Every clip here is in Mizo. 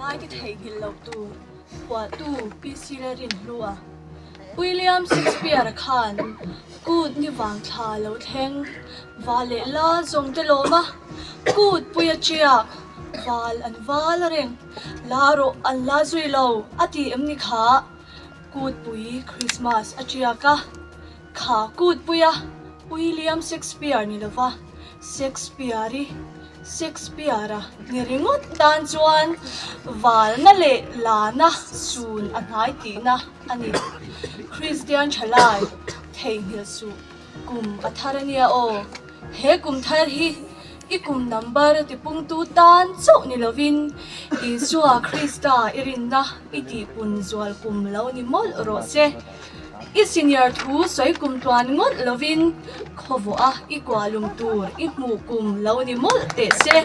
Thalaite theihnghilh loh tur phuahtu PC Lalrinhlua, William Shakespeare-a khan Kut ni vang thla lo thleng, val leh la zawng te lawm a, kut pui a tiak, val an val a reng, la rawh an la zui lo a ti em ni kha? Kut pui Christmas a tiak a, kha kut pui a William Shakespeare ni lova Shakespeare-i Shakespeare-a ni ringawt tan chuan valna leh lana sun a hnai tihna a ni. Kristian thalai theihnghilh suh kum a thar a nia aw. He kum thar hi i kum number tipungtu tan chauh ni lovin Isua Krista i rinna i tihpun zual kum lo ni mawlh rawh se. I senior thu sawi kum tluan ngawt lovin khawvawh a i kualum tur i hmuh kum lo ni mawlh teh se.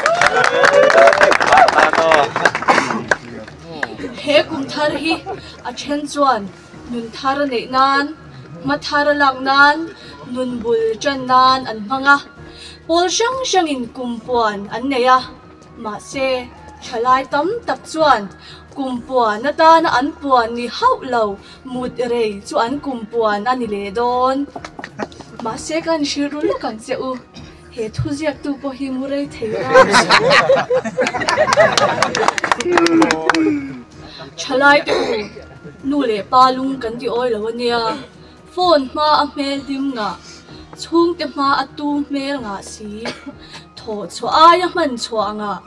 He kum thar hi a then chuan nun thar a neih nan, hma thar a lak nan, nun bul tan nan an hmang a. Pawl hrang hrangin kum puan an nei a. Mahse, thalai tam tak chuan kum puan atana an puan ni hauh lo mut rei chu an kum puan a ni leh dawn. Mahse, kan hrilh ru lawk ang che u, he thuziaktu pawh hi mu rei thei rang si. Thalai te u, nu leh pa lung kan ti awi lo a nia. Phone hma a hmel hlim ngah, chhungte hma a tu hmel ngah si. Thawh chhuah aia hman chhuah ngah,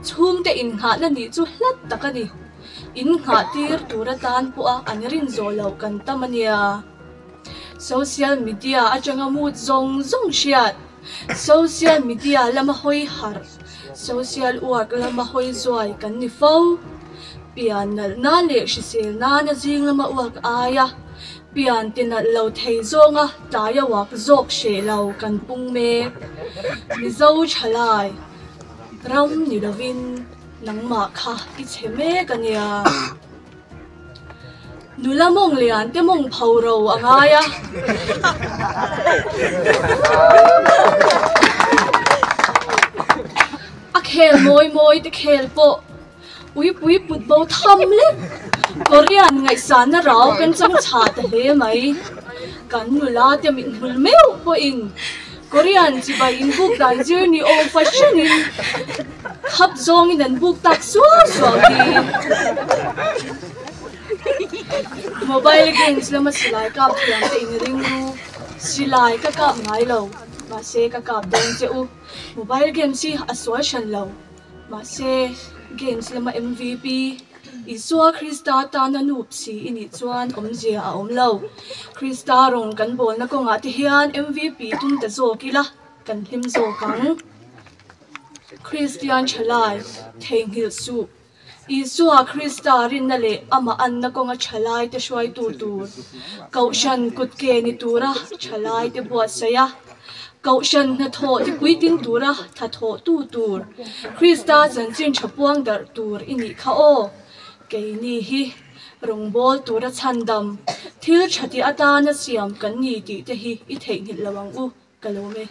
chhungte innghahna nih chu hlat tak a ni. Innghah tir tur atan pawha an rin zawh loh kan tam a nia. Social media atanga mut zawng zawng hriat, social media lama hawi harh, social work lama hawi zuai kan ni fo. Pian nalh nan leh hrisel nana zing lama uak aia pian ti nalh lo thei zawnga tlaia uak zawk hreh lo kan pung mek. Mizo thalai ram ni lovin nangmah kha i chhe mek a nia. Nula mawng lian te mawng pho ro a ngai a. A khel mawi mawi te khel pawh Uipui put bo tham lek Korean ngaihsanna rau kan chang chhah ta hle mai. Kan nula te mit hmul meuh pawhin Korean chibai inbuk dan zir ni awm fahranin khap zawngin an buk tak suau suau hi. Mobile games lama silai kap thiam te inring ru, silai ka kap ngai lo, mahse ka kap dawn che u. Mobile games hi a sual hran lo. Mahse, games lama MVP, Isua Krista tana nup si i nih chuan awmzia a awm lo. Krista rawng kan bawlna kawngah te hian MVP tum ta zawk ila, kan hlim zawk ang. Kristian thalai, theihnghilh suh. Isua Krista rinna leh amah anna kawnga thalai te hruaitu tur, Kohhran kutke ni tura thalai te buatsaih a, Kohhran hnathawh tipuitling tura thathawhtu tur, Krista chanchin tha puang darh tur i nih kha aw. Keini hi rawngbâwl tura chhandam, thil tha ti atana siam kan ni tih te hi i theihnghilh lo ang u, ka lawm e.